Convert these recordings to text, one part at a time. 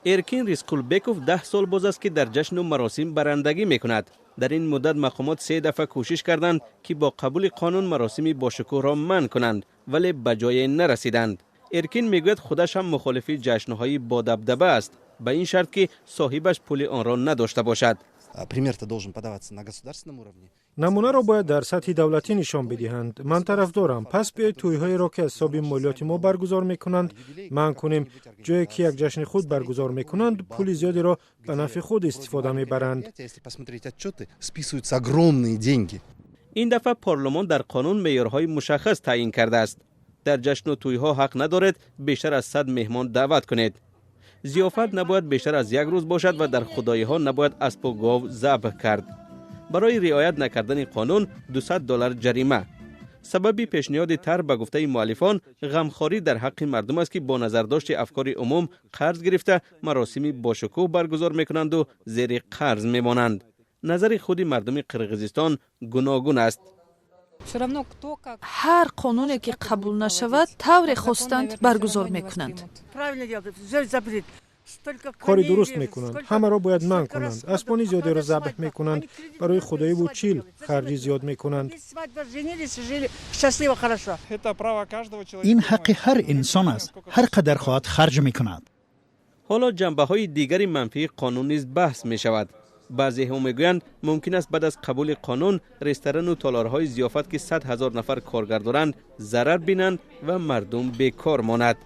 Эркин Рискулбеков 10 сол боз аст, ки дар ҷашну маросим барандагӣ мекунад. Дар ин муддат мақомот се дафъа кӯшиш карданд, ки бо қабули қонун маросими бошукӯҳро манъ кунанд, вале ба ҷое нарасиданд. Эркин мегӯяд, худаш ҳам мухолифи ҷашнҳои бодабдаба аст, ба ин шарт, ки соҳибаш пули онро надошта бошад. Пример-то должен подаваться на государственном уровне. Намунаро бояд дар сатҳи давлатӣ нишон бидиҳанд. Ман тарафдорам. Пас биёед, тӯйҳоеро, ки аз ҳисоби молиёти мо баргузор мекунанд, манъ кунем. Ҷое ки як ҷашни худ баргузор мекунанд, пули зиёдеро ба нафъи худ истифода мебаранд. Если посмотреть отчеты, списываются огромные деньги. Ин дафъа парлумон дар қонун меъёрҳои мушаххас таъйин кардааст. Дар ҷашну тӯйҳо ҳақ надоред бештар аз 100 меҳмон даъват кунед, зиёфат набояд бештар аз як рӯз бошад ва дар худоиҳо набояд аспу гов забҳ кард. Барои риоят накардани қонун 200 доллар ҷарима. Сабаби пешниҳоди тарҳ, ба гуфтаи муаллифон, ғамхорӣ дар ҳаққи мардум аст, ки бо назардошти афкори умум қарз гирифта, маросими бошукӯҳ баргузор мекунанду зери қарз мемонанд. Назари худи мардуми Қирғизистон гуногун аст. Ҳар қонуне ки қабул нашавад, тавре хостанд баргузор мекунанд. Кори дуруст мекунанд, ҳамаро бояд манъ кунанд. Аспони зиёдеро забҳ мекунанд, барои худоиву чил харҷи зиёд мекунанд. Ин ҳаққи ҳар инсон аст, ҳар қадар хоҳад харҷ мекунад. Ҳоло ҷанбаҳои дигари манфии қонун низ баҳс мешавад. Баъзеҳо мегӯянд, мумкин аст баъд аз қабули қонун ресторану толорҳои зиёфат, ки 100 000 нафар коргар доранд, зарар бинанд ва мардум бекор монад.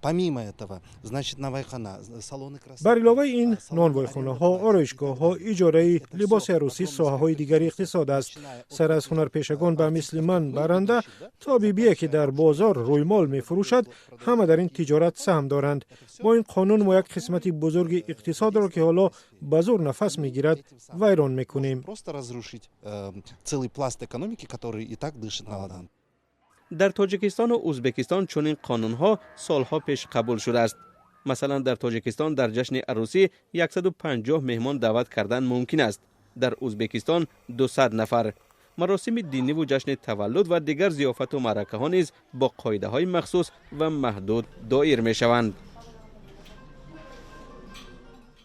Помимо этого, значит, наавайкана, салоны красоты. Бар иловаи ин, нонвойхонаҳо, ороишгоҳҳо, иҷораи либоси арӯсӣ соҳаҳои дигари иқтисод аст. Сар аз ҳунарпешагон ба мисли ман баранда то бибие, ки дар бозор рӯймол мефурӯшад, ҳама дар ин тиҷорат саҳм доранд. Бо ин қонун мо як қисмати бузурги иқтисодро, ки ҳоло ба зӯр нафас мегирад, вайрон мекунем. Просто разрушить целый пласт экономики, который и так дышит на ладан. Дар Тоҷикистону Ӯзбекистон чунин қонунҳо солҳо пеш қабул шудааст. Масалан, дар Тоҷикистон дар ҷашни арӯсӣ 150 меҳмон даъват кардан мумкин аст, дар Ӯзбекистон 200 нафар. Маросими диниву ҷашни таваллуд ва дигар зиёфату маъракаҳо низ бо қоидаҳои махсус ва маҳдуд доир мешаванд.